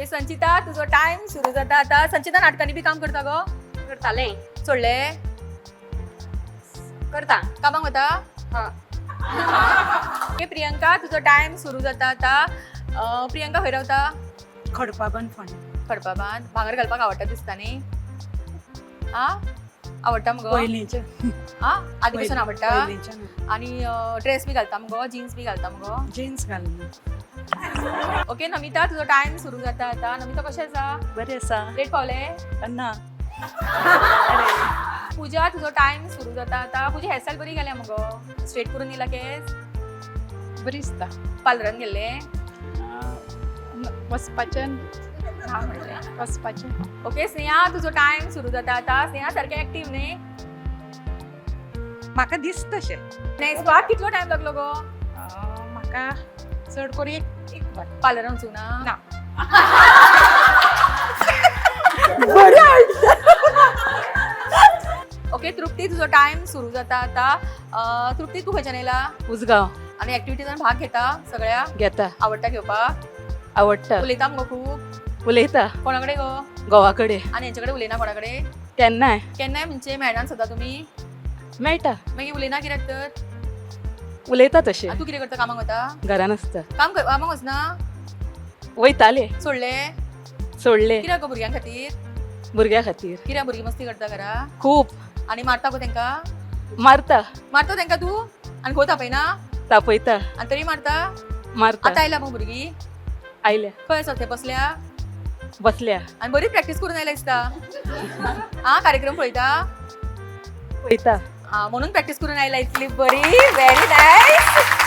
संचिता, तुजो टायम सुरू जाता आता. संचिता, नाटकांनी बी काम करता गो? करताले. सोडले? करता. कामाक वता? हा. ओके प्रियंका, तुजो टायम सुरू जाता आता. प्रियंका खंय रावता? खडपाबन, फोंडें. खडपाबान. भांगर घालपाक आवडटा दिसता न्ही? आ, आवडटा मगो? पयलींचे. आ, आदी पासून आवडटा? पयलींचे. आणि ड्रेस बी घालता मगो, जीन्स बी घालता मगो? जीन्स घालना. ओके नमिता, तुजो टायम सुरू जाता आता. नमिता, कशें आसा? बरें आसा. लेट पावले? ना. पूजा, तुजो टायम सुरू जाता आता. पूजा, हेअरस्टायल बरी गेल्या मगो. स्ट्रेट करून दिला केस? बरी दिसता. पार्लरान गेल्ले? वचपाचें ना म्हणलें, वचपाचें. ओके स्नेहा, तुजो टायम सुरू जाता आता. स्नेहा सारकें एक्टीव न्ही? म्हाका दिसता तशें. न्हेसपाक कितलो टायम लागलो गो? म्हाका चड करून एक एक वर. पार्लरान वचूंक ना? ना. ओके तृप्ती, तुजो टायम सुरू जाता आता. तृप्ती, तूं खंयच्यान येयला? उसगांव. आनी एक्टिविटीजान भाग घेता सगळ्या? घेता. आवडटा घेवपाक? आवडटा. उलयता मगो खूब? उलयता. कोणा कडेन गो? घोवा कडेन. आनी हेंचे कडेन उलयना कोणा कडेन? केन्नाय. केन्नाय म्हणजे मेळना सदां तुमी? मेळटा. मागीर उलयना कित्याक तर? उलयता तशें. आनी तूं कितें करता, कामाक वता? घरान आसता. काम कर, कामाक वचना? वयताले. सोडले? सोडले. कित्याक गो, भुरग्यां खातीर? भुरग्या खातीर. कित्याक, भुरगीं मस्ती करता घरा? खूब. आनी मारता गो तेंकां? मारता. मारता तेंकां तूं? आनी खंय तापयना? तापयता. आनी तरी मारता? मारता. आतां आयला मगो भुरगीं? आयल्या. खंय आसा थंय बसल्या? बसल्या. आनी बरी प्रॅक्टीस करून आयला दिसता. आ, कार्यक्रम पळयता? पळयता. आ, म्हणून प्रॅक्टीस करून आयला इतली बरी. Very nice.